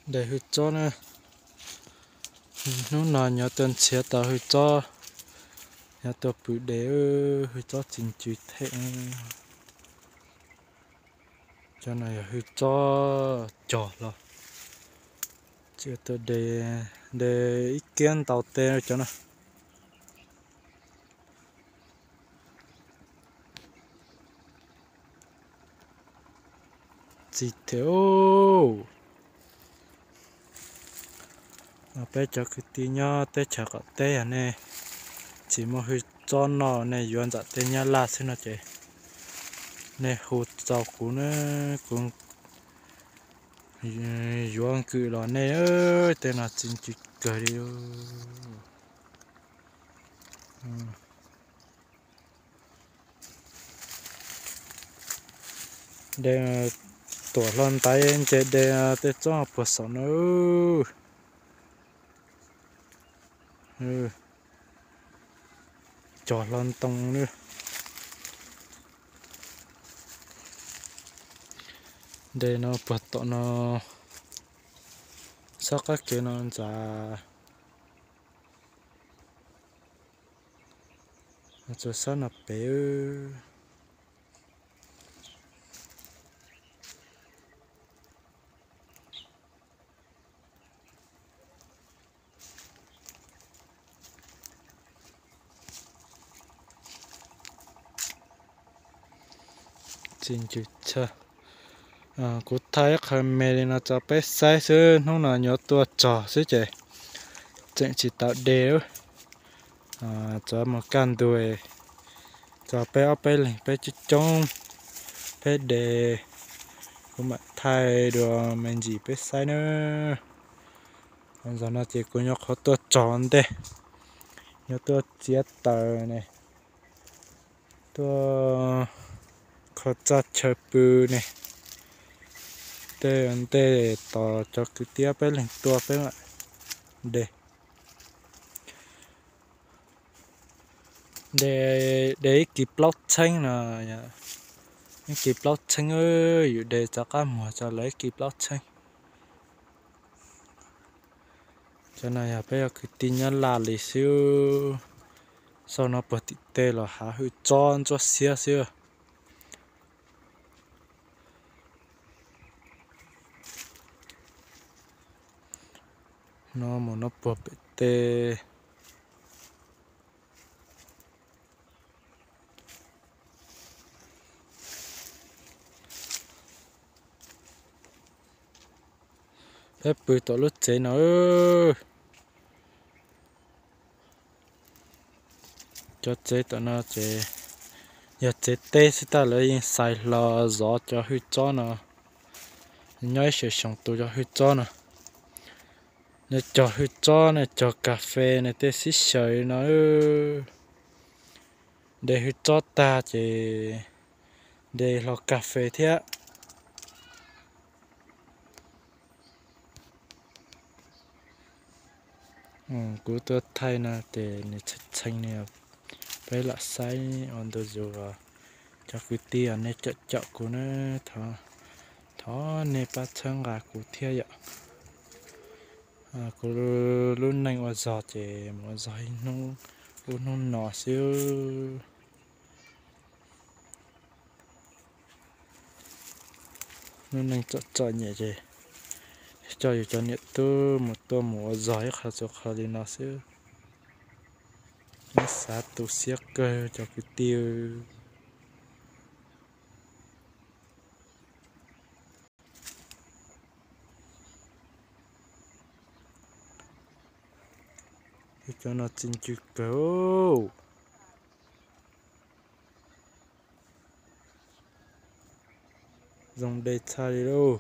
De hwj tsob na, hnub no nyob tuaj nrhiav tau hwj tsob, nyob tuaj pw de, hwj tsob txi ncw them. Cov no yog hwj tsob cog hlo, tsis tuaj de, de ib kiab ntau tej cov no. Txi thiab. Peb cov kwv tij nyob teb chaws qaum teb yog nej tsis muaj hwj tsob noj, nej yuav ntawm tej nyab laj xwb no ces nej hu txog kuv na, kuv yuav nkwm los nej. Tej no txi ncw kawg li. De tuam hlo ntaiv nce de tej tsob puag saum no. Cog hlo ntoo na. De no puag tom no, sab qab kev no ntxav, txog sab no pem. Txi ncw tshaj. Kuv thaij ib qho me li no tso peb saib xwb, hnub no yuav tuaj tsog xwb ces tseem tsis tau de. Tsuav mus kaj ntug, tso peb ob peb leeg peb coob coob, peb de, kuv mam thaij dua me ntsis peb saib na. Zaum no ces kuv nyuam qhuav tuaj tsog ntej, yuav tuaj txiav taws ne, tuaj kho txaj chaw pw ne. Tej ntej tos cov kwv tij peb leeg tuaj peb mam de. De, de ib kis plaub txheeb no, ib kis plaub txheeb, yus de rov qab muag tso lawv ib kis plaub txheeb. Cov no yog peb yog kwv tij nyob Laj Lis xwb, xauj no puag tim tej los hav hwj tsob ntsuab xiab xwb. No mus no puag pem tej. Peb pw tom lub tsev no. Cov tsev tom no ces yog tsev teb xwb tab lawv yeej xais hlo zov cov hwj tsob no. Nyob ib xyoos xyoo tu cov hwj tsob no. Nej cog hwj tsob, nej cog kas fes, nej tej xib xyaw no. De hwj tsob tag ces de hlo kas fes thiab. Kuv tuaj thaij no ces nws txheej txheej ne, peb lam saib ua ntu zus. Cov kwv tij nej caum caum kuv na, thov nej pab txhawb nqa kuv thiab yom. Kuv lub neej ua zog ces mus ua zog ib hnub ub hnub no xwb. Lub neej txom txom nyem ces coj yus cov niam tub mus tuaj mus ua zog ib qho txhua qho li no xwb. Nyob xav tu siab kawg cov kwv tij. Cov no txi ncw kawg. Zoo de tshaj li lauj.